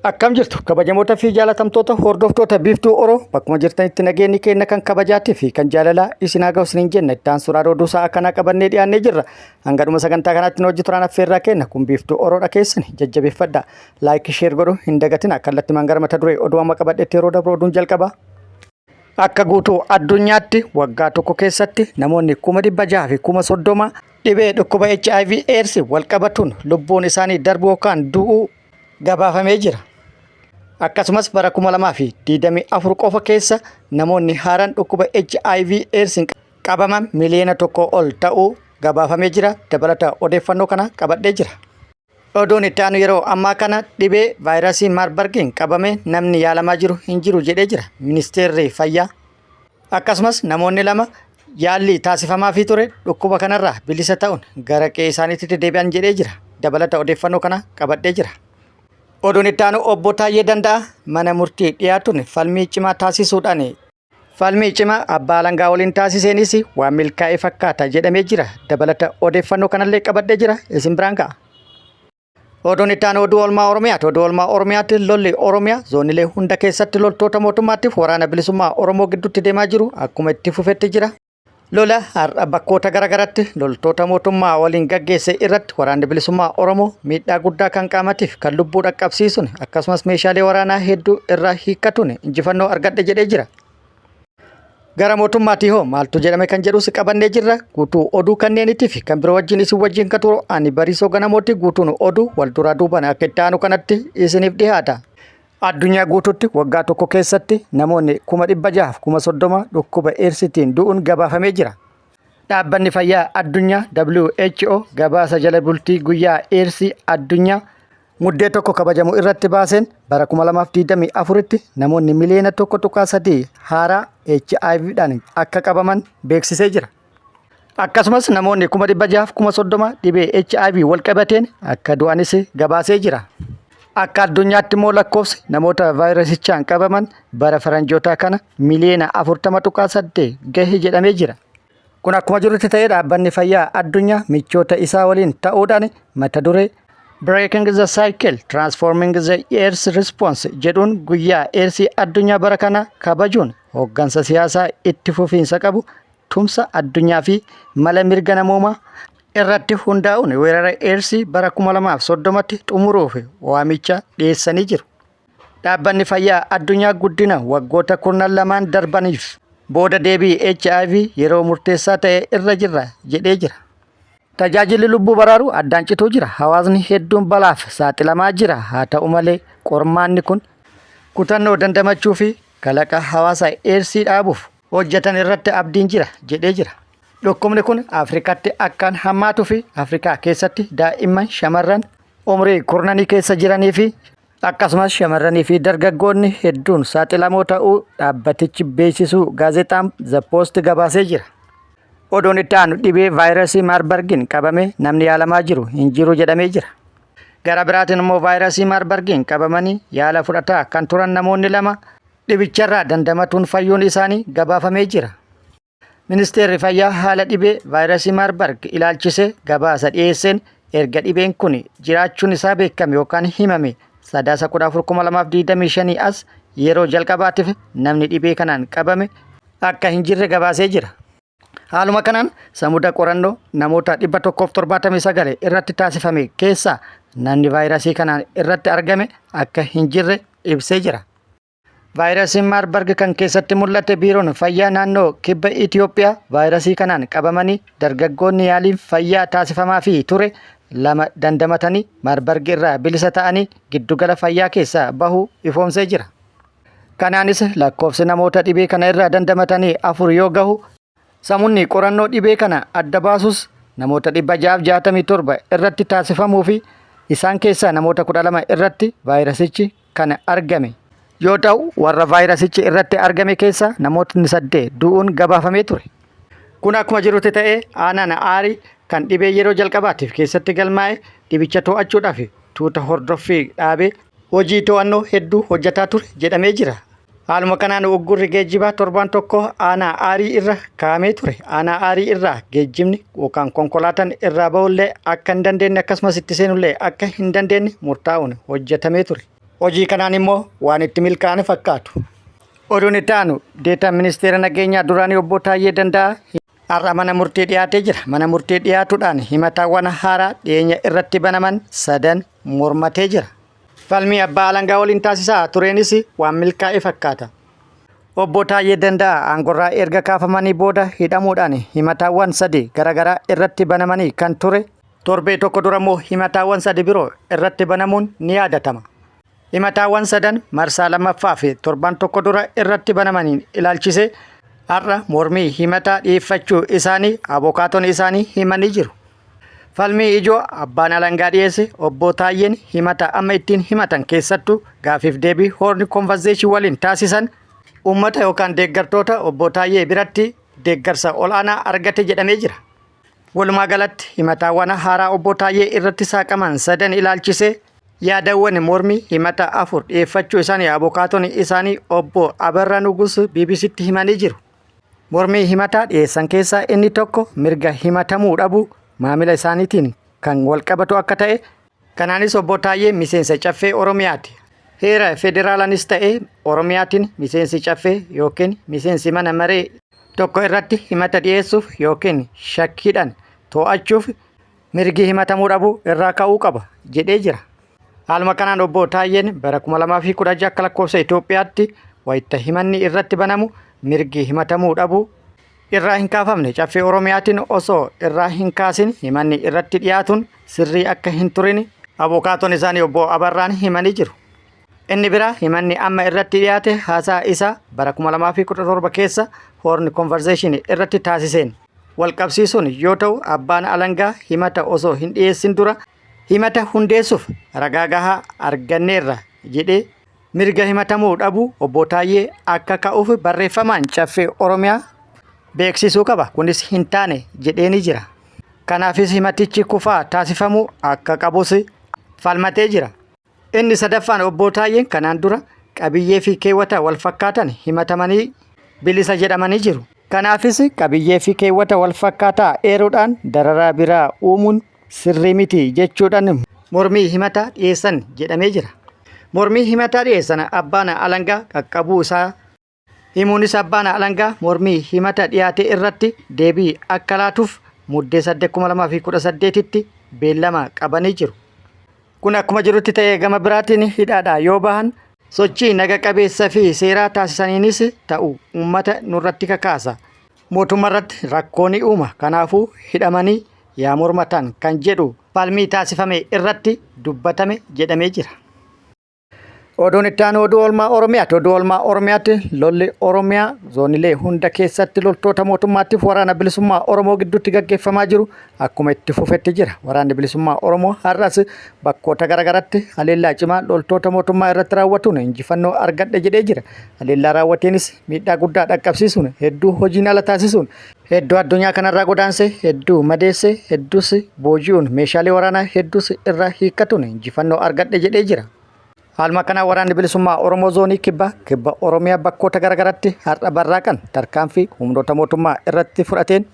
Akkam jirtu kabajamoota fi jaalatamtoota hordoftoota Biiftuu Oro, bakkuma jirtanitti nageenyi keenya kan kabajaatii fi kan jaalalaa isin haa ga'u isiniin jenna. Itti aansuudhaan oduu sa'a kanaa qabannee dhiyaannee jirra. Hanga dhuma sagantaa kanaatti nu hojii turaan affeerraa kenna. Kun Biiftuu Oroodha, keessan jajjabeeffadha. Like, share godhuu hin dagatina. Kallattimaan gara mata duree oduu amma qabadhetti yeroo dabru, oduun jalqaba. Akka guutuu addunyaatti waggaa tokko keessatti namoonni 630,000 dhibee dhukkuba HIV AIDS wal qabatuun lubbuun isaanii darbuu yookaan du'uu gabaafamee jira. Akkasumas bara 2024 qofa keessa namoonni haaraan dhukkuba HIV AIDS qabaman miliyoona 1 ol ta'uu gabaafamee jira. Dabalata odeeffannoo kana qabadhee jira. Oduun itti aanu, yeroo ammaa kana dhibee vaayirasii Maarbargiin qabame namni yaalamaa jiru hin jiru jedhee jira ministeerri fayyaa. Akkasumas namoonni lama yaalli taasifamaafii ture dhukkuba kanarraa bilisa ta'uun gara qe'ee isaaniitti deebi'an jedhee jira. Dabalata odeeffannoo kana qabadhee jira. Oduun itti aanu, obbo Taayyee Danda'a mana murtii dhiyaatuun falmii cimaa taasisuudhaan, falmii cimaa abbaa alangaa waliin taasiseenis waan milkaa'ee fakkaata jedhamee jira. Dabalata odeeffannoo kanallee qabadhee jira, isin biraan ga'a. Oduun itti aanu oduu oolmaa Oromiyaati. Oduu oolmaa Oromiyaatti, lolli Oromiyaa zoonilee hunda keessatti loltoota mootummaatiif waraana bilisummaa Oromoo gidduutti deemaa jiru akkuma itti fufetti jira. Lola har'a bakkoota garaagaraatti loltoota mootummaa waliin gaggeesse irratti waraanni bilisummaa Oromoo miidhaa guddaa kan qaamatiif kan lubbuu dhaqqabsiisuun, akkasumas meeshaalee waraanaa hedduu irraa hiikkatuun injifannoo argadhe jedhee jira. Gara mootummaatii hoo maaltu jedhame kan jedhus qabannee jirra. Guutuu oduu kanneenitii fi kan biroo wajjin isin wajjin kan turu ani Bariisoo Ganamooti. Guutuun oduu wal duraa duubaan akka itti aanu kanatti isiniif dhiyaata. Addunyaa guutuutti waggaa tokko keessatti namoonni 630,000 dhukkuba Eedsitiin du'uun gabaafamee jira. Dhaabbanni Fayyaa Addunyaa WHO gabaasa jala bultii guyyaa Eedsii addunyaa Muddee 1 kabajamu irratti baaseen, bara 2024tti namoonni miliyoona 1.3 haaraa HIVdhaan akka qabaman beeksisee jira. Akkasumas namoonni 630,000 dhibee HIV wal qabateen akka du'anis gabaasee jira. Akka addunyaatti immoo lakkoofsi namoota vaayirasichaan qabaman bara faranjootaa kana miliyoona 40.8 gahe jedhamee jira. Kun akkuma jirutti ta'ee, dhaabbanni fayyaa addunyaa michoota isaa waliin ta'uudhaan mata duree "Breaking the Cycle: Transforming the AIDS Response" jedhuun guyyaa AIDS addunyaa bara kana kabajuun, hooggansa siyaasaa itti fufiinsa qabu, tumsa addunyaa fi mala mirga namoomaa irratti hundaa'uun weerara Eedsii bara 2030tti xumuruuf waamicha dhiyeessanii jiru. Dhaabbanni fayyaa addunyaa guddina waggoota kurnan lamaan darbaniif booda deebii HIV yeroo murteessaa ta'e irra jirra jedhee jira. Tajaajilli lubbuu baraaru addaan cituu jira. Hawaasni hedduun balaaf saaxilamaa jira. Haa ta'u malee, qormaanni kun kutannoo dandamachuu fi kalaqa hawaasa Eedsii dhaabuuf hojjetan irratti abdiin jira jedhee jira. Dhukkubni kun Afrikaatti akkaan hammaatuu fi Afrikaa keessatti daa'imman shamarran umrii kurnanii keessa jiranii fi akkasumas shamarranii fi dargaggoonni hedduun saaxilamoo ta'uu dhaabbatichi beeksisuu gaazexaan The Post gabaasee jira. Oduun itti aanu, dhibee vaayirasii Maarbargiin qabame namni yaalamaa jiru hin jiru jedhamee jira. Gara biraatiin immoo vaayirasii Maarbargiin qabamanii yaala fudhataa kan turan namoonni lama dhibicharraa dandamatuun fayyuun isaanii gabaafamee jira. Ministeerri Fayyaa haala dhibee vaayirasii Maarbarg ilaalchisee gabaasa dhiyeesseen, erga dhibeen kun jiraachuun isaa beekame yookaan himame Sadaasa 14,2025 as yeroo jalqabaatiif namni dhibee kanaan qabame akka hin jirre gabaasee jira. Haaluma kanaan samuda qorannoo namoota 179 irratti taasifame keessaa namni vaayirasii kanaan irratti argame akka hin jirre ibsee jira. Vaayirasiin Maarbarg kan keessatti mul'ate biiroon fayyaa naannoo kibba Itoophiyaa vaayirasii kanaan qabamanii dargaggoonni yaaliin fayyaa taasifamaafii ture lama dandamatanii Maarbarg irraa bilisa ta'anii giddugala fayyaa keessaa bahuu ifoomsee jira. Kanaanis lakkoofsi namoota dhibee kana irraa dandamatanii afur yoo gahu, samunni qorannoo dhibee kana adda baasus namoota 667 irratti taasifamuu fi isaan keessaa namoota 12 irratti vaayirasichi kan argame yoo ta'u, warra vaayirasichi irratti argame keessaa namootni saddeet du'uun gabaafamee ture. Kun akkuma jirutti ta'ee, aanaan Aarii kan dhibee yeroo jalqabaatiif keessatti galmaa'e dhibicha to'achuudhaaf tuuta hordoffii dhaabee hojii to'annoo hedduu hojjetaa ture jedhamee jira. Haaluma kanaan uggurri geejjibaa torbaan tokko aanaa Aarii irra kaa'amee ture. Aanaa Aarii irraa geejjibni yookaan konkolaataan irraa ba'ullee akka hin dandeenye, akkasumas itti seenullee akka hin dandeenye murtaa'uun hojjetamee ture. Hojii kanaan immoo waan itti milkaa'an fakkaatu. Oduun itti aanu deetaan ministeera nageenyaa duraanii obbo Taayyee Danda'aa har'a mana murtii dhiyaatee jira. Mana murtii dhiyaatuudhaan himataawwan haaraa dhiyeenya irratti banaman sadan mormatee jira. Falmii abbaa alangaa waliin taasisaa tureenis waan milkaa'e fakkaata. Obbo Taayyee Danda'aa aangorraa erga kaafamanii booda hidhamuudhaan himataawwan sadi garaagaraa irratti banamanii kan ture torbee tokko dura immoo himataawwan sadi biroo irratti banamuun ni yaadatama. Himataawwan sadan marsaa lammaffaa fi torban tokko dura irratti banamaniin ilaalchisee har'a mormii himataa dhiyeeffachuu isaanii abokaatonni isaanii himanii jiru. Falmii ijoo abbaan alangaa dhiyeesse obbo Taayyeen himata amma ittiin himatan keessattuu gaafiif deebii Horn Conversation waliin taasisan uummata yookaan deeggartoota obbo Taayyee biratti deeggarsa ol'aanaa argate jedhamee jira. Walumaa galatti himataawwan haaraa obbo Taayyee irratti saaqaman sadan ilaalchisee yaadawwan mormii himata afur dhiyeeffachuu isaanii abokaatonni isaanii obbo Abarraa Nugus BBCtti himanii jiru. Mormii himataa dhiyeessan keessaa inni tokko mirga himatamuu dhabuu maamila isaaniitiin kan walqabatu akka ta'e kanaanis obbo Taayyee miseensa caffee Oromiyaati. Heera federaalaanis ta'e Oromiyaatiin miseensi caffee yookiin miseensi mana maree tokko irratti himata dhiyeessuuf yookiin shakkiidhaan to'achuuf mirgi himatamuu dhabuu irraa ka'uu qaba jedhee jira. Haaluma kanaan obbo Taayyeen bara 2016 akka lakkoofsa Itoophiyaatti wayita himanni irratti banamu mirgi himatamuu dhabuu irraa hin kaafamne caffee Oromiyaatiin osoo irraa hin kaasin himanni irratti dhiyaatuun sirrii akka hin turin abokaatoon isaanii obbo Abarraan himanii jiru. Inni biraa himanni amma irratti dhiyaate haasaa isaa bara 2017 keessa Horn Conversation irratti taasiseen walqabsiisuun yoo ta'u abbaan alangaa himata osoo hin dhiyeessin dura himata hundeessuuf ragaa gahaa arganneerra jedhee mirga himatamuu dhabuu obbo Taayyee akka ka'uuf barreeffamaan caffee Oromiyaa beeksisuu qaba. Kunis hin taane jedhee ni jira. Kanaafis himatichi kufaa taasifamuu akka qabus falmatee jira. Inni sadaffaan obbo Taayyeen kanaan dura qabiyyee fi keewwata wal fakkaatan himatamanii bilisa jedhamanii jiru. Kanaafis qabiyyee fi keewwata wal fakkaataa eeruudhaan dararaa biraa uumuun sirrii miti jechuudhaan mormii himataa dhiyeessan jedhamee jira. Mormii himataa dhiyeessan abbaan alangaa qaqqabuu isaa himuunis abbaan alangaa mormii himata dhiyaate irratti deebii akka laatuuf Muddee 8,2018tti beellama qabanii jiru. Kun akkuma jirutti ta'ee gama biraatiin hidhaadhaa yoo bahan sochii naga qabeessa fi seeraa taasisaniinis ta'u uummata nurratti kakaasa. Mootummaa irratti rakkoo ni uuma. Kanaafuu hidhamanii yaa mormatan kan jedhu falmii taasifame irratti dubbatame jedhamee jira. Oduun itti aanu oduu oolmaa Oromiyaati. Oduu oolmaa Oromiyaatti lolli Oromiyaa zoonilee hunda keessatti loltoota mootummaatiif waraana bilisummaa Oromoo gidduutti gaggeeffamaa jiru akkuma itti fufetti jira. Waraanni bilisummaa Oromoo har'as bakkoota garaagaraatti haleellaa cimaa loltoota mootummaa irratti raawwatuun injifannoo argadhe jedhee jira. Haleellaa raawwateenis miidhaa guddaa dhaqqabsiisuun hedduu hojiin ala taasisuun hedduu addunyaa kanarraa godaanse, hedduu madeesse, hedduus booji'uun meeshaalee waraanaa hedduus irraa hiikkatuun injifannoo argadhe jedhee jira. Haaluma kanaan waraanni bilisummaa Oromoo zoonii kibba kibba Oromiyaa bakkoota garaagaraatti har'a barraaqan tarkaanfii humnoota mootummaa irratti fudhateen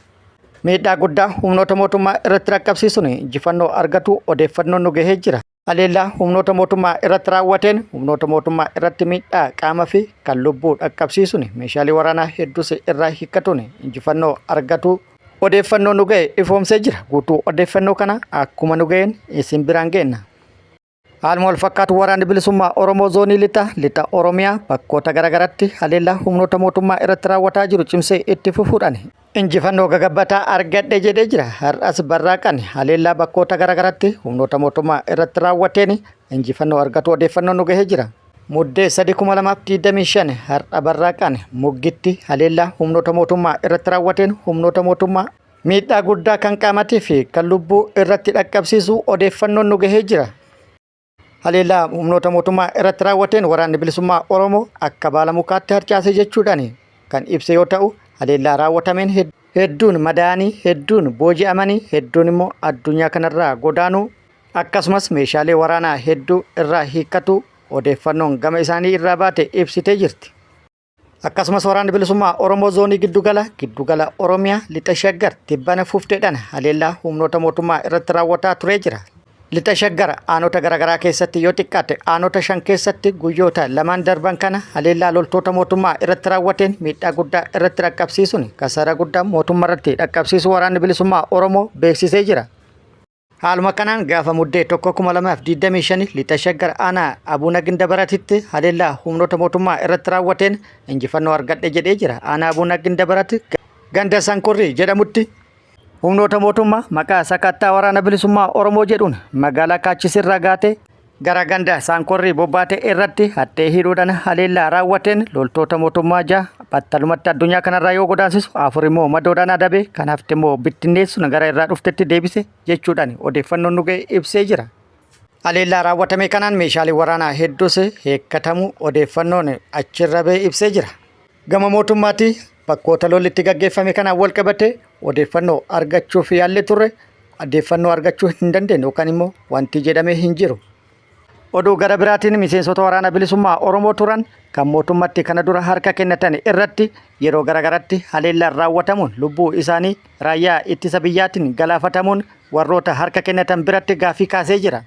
miidhaa guddaa humnoota mootummaa irratti dhaqqabsiisuun injifannoo argatu odeeffannoon nu gahee jira. Haleellaa humnoota mootummaa irratti raawwateen humnoota mootummaa irratti miidhaa qaama fi kan lubbuu dhaqqabsiisuun meeshaalee waraanaa hedduus irraa hiikkatuun injifannoo argatu odeeffannoo nu gahe ifoomsee jira. Guutuu odeeffannoo kana akkuma nu gaheen isin biraan geenna. Haaluma wal fakkaatu waraanni bilisummaa Oromoo zoonii lixa lixa Oromiyaa bakkoota garaagaraatti haleellaa humnoota mootummaa irratti raawwataa jiru cimsee itti fufuudhaan injifannoo gagabbataa argadhe jedhee jira. Har'as barraaqan haleellaa bakkoota garaagaraatti humnoota mootummaa irratti raawwateen injifannoo argatu odeeffannoon nu gahee jira. Muddee 3,2025 har'a barraaqan muggitti haleellaa humnoota mootummaa irratti raawwateen humnoota mootummaa miidhaa guddaa kan qaamatii fi kan lubbuu irratti dhaqqabsiisu odeeffannoon nu gahee jira. Haleellaa humnoota mootummaa irratti raawwateen waraanni bilisummaa Oromoo akka baala mukaatti harcaase jechuudhaan kan ibse yoo ta'u, haleellaa raawwatameen hedduun madaa'anii, hedduun booji'amanii, hedduun immoo addunyaa kanarraa godaanuu akkasumas meeshaalee waraanaa hedduu irraa hiikkatu odeeffannoon gama isaanii irraa baate ibsitee jirti. Akkasumas waraanni bilisummaa Oromoo zoonii giddugala giddugala Oromiyaa lixa Shaggar tibbana fufteedhaan haleellaa humnoota mootummaa irratti raawwataa turee jira. Lixa Shaggar aanota garaagaraa keessatti yoo xiqqaate aanota 5 keessatti guyyoota lamaan darban kana haleellaa loltoota mootummaa irratti raawwateen miidhaa guddaa irratti dhaqqabsiisuun kasaaraa guddaa mootummaa irratti dhaqqabsiisuu waraanni bilisummaa Oromoo beeksisee jira. Haaluma kanaan gaafa Muddee 1, 2025 Lixa Shaggar aanaa Abuuna Gindabaratitti haleellaa humnoota mootummaa irratti raawwateen injifannoo argadhe jedhee jira. Aanaa Abuuna Gindabarat ganda Sankurrii jedhamutti Humnoota mootummaa maqaa sakattaa waraana bilisummaa Oromoo jedhuun magaalaa Kaachisirraa gaatee gara ganda Saankorrii bobbaate irratti hattee hidhuudhaan haleellaa raawwateen loltoota mootummaa jaha battalumatti addunyaa kanarraa yoo godaansisu afur immoo madoodhaan adabe kan hafte immoo bittinneessuun gara irraa dhuftetti deebise jechuudhaan odeeffannoon nu ga'e ibsee jira. Haleellaa raawwatame kanaan meeshaalee waraanaa hedduus heekkatamuu odeeffannoon achirra ba'e ibsee jira. Gama mootummaatti bakkoota lolli itti gaggeeffame kanaan wal qabate odeeffannoo argachuuf yaallee turre odeeffannoo argachuu hin dandeenye yookaan immoo wanti jedhame hin jiru. Oduu gara biraatiin miseensota waraana bilisummaa Oromoo turan kan mootummatti kana dura harka kennatan irratti yeroo garagaratti haleellaan raawwatamuun lubbuu isaanii raayyaa ittisa biyyaatiin galaafatamuun warroota harka kennatan biratti gaaffii kaasee jira.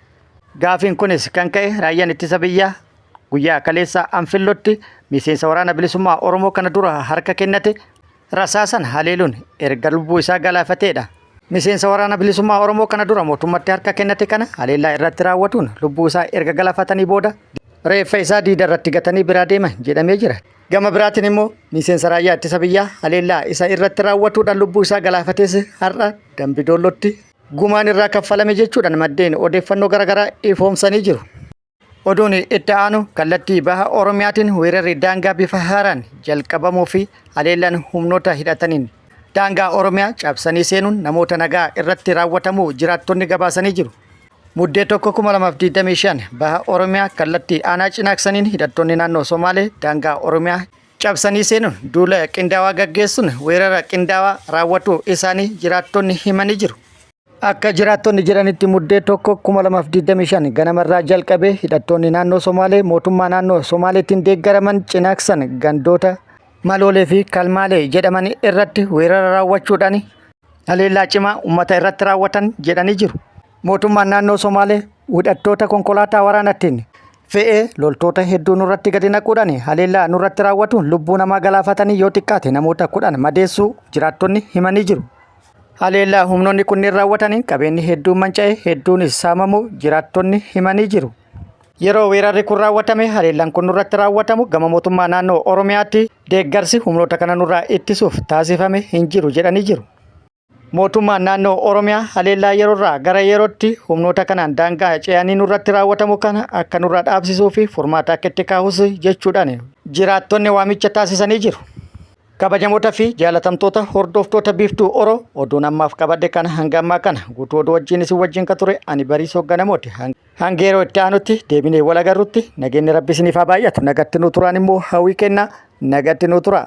Gaafiin kunis kan ka'e raayyaan ittisa biyyaa guyyaa kaleessaa Anfillotti miseensa waraana bilisummaa Oromoo kana dura harka kennate rasaasan haleeluun erga lubbuu isaa galaafateedha. Miseensa waraana bilisummaa Oromoo kana dura mootummatti harka kennate kana haleellaa irratti raawwatuun lubbuu isaa erga galaafatanii booda reeffa isaa diida irratti gatanii biraa deeman jedhamee jira. Gama biraatiin immoo miseensa raayyaa ittisa biyyaa haleellaa isa irratti raawwatuudhaan lubbuu isaa galaafates har'a Dambidoollotti gumaan irraa kaffalame jechuudhaan maddeen odeeffannoo garaagaraa ifoomsanii jiru. Oduun itti aanu kallattii baha Oromiyaatiin weerarri daangaa bifa haaraan jalqabamuu fi haleellaan humnoota hidhataniin daangaa Oromiyaa cabsanii seenuun namoota nagaa irratti raawwatamuu jiraattonni gabaasanii jiru. Muddee 1, 2025 baha Oromiyaa kallattii aanaa Cinaaksaniin hidhattoonni naannoo Somaalee daangaa Oromiyaa cabsanii seenuun duula qindaawaa gaggeessuun weerara qindaawaa raawwatuu isaanii jiraattonni himanii jiru. Akka jiraattonni jedhanitti Muddee 1, 2025 ganamarraa jalqabee hidhattoonni naannoo Somaalee mootummaa naannoo Somaaleetiin deeggaraman Cinaaksan gandoota Maloolee fi Kalmaalee jedhaman irratti weerara raawwachuudhaan haleellaa cimaa uummata irratti raawwatan jedhanii jiru. Mootummaan naannoo Somaalee hidhattoota konkolaataa waraanaatiin fe'ee loltoota hedduu nurratti gadi naquudhaan haleellaa nurratti raawwatuun lubbuu namaa galaafatanii yoo xiqqaate namoota 10 madeessuu jiraattonni himanii jiru. Haleellaa humnoonni kunneen raawwataniin qabeenyi hedduun manca'e hedduunis saamamuu jiraattonni himanii jiru. Yeroo weerarri kun raawwatame haleellaan kun nurratti raawwatamu gama mootummaa naannoo Oromiyaatti deeggarsi humnoota kana nurraa ittisuuf taasifame hin jiru jedhanii jiru. Mootummaan naannoo Oromiyaa haleellaa yeroorraa gara yerootti humnoota kanaan daangaa ce'anii nurratti raawwatamu kana akka nurraa dhaabsisuu fi furmaata akka itti kaahus jechuudhaan jiraattonni waamicha taasisanii jiru. Kabajamoota fi jaalatamtoota hordoftoota Biiftuu Oro oduun ammaaf qabadhe kana hanga ammaa kana guutuu oduu wajjin isin wajjin ka ture ani Bariisoo Ganamooti. Hanga yeroo itti aanutti deebinee wal agarrutti nageenyi Rabbi isiniif haa baay'atu. Nagatti nuu turaan immoo hawwii kenna. Nagatti nuu tura.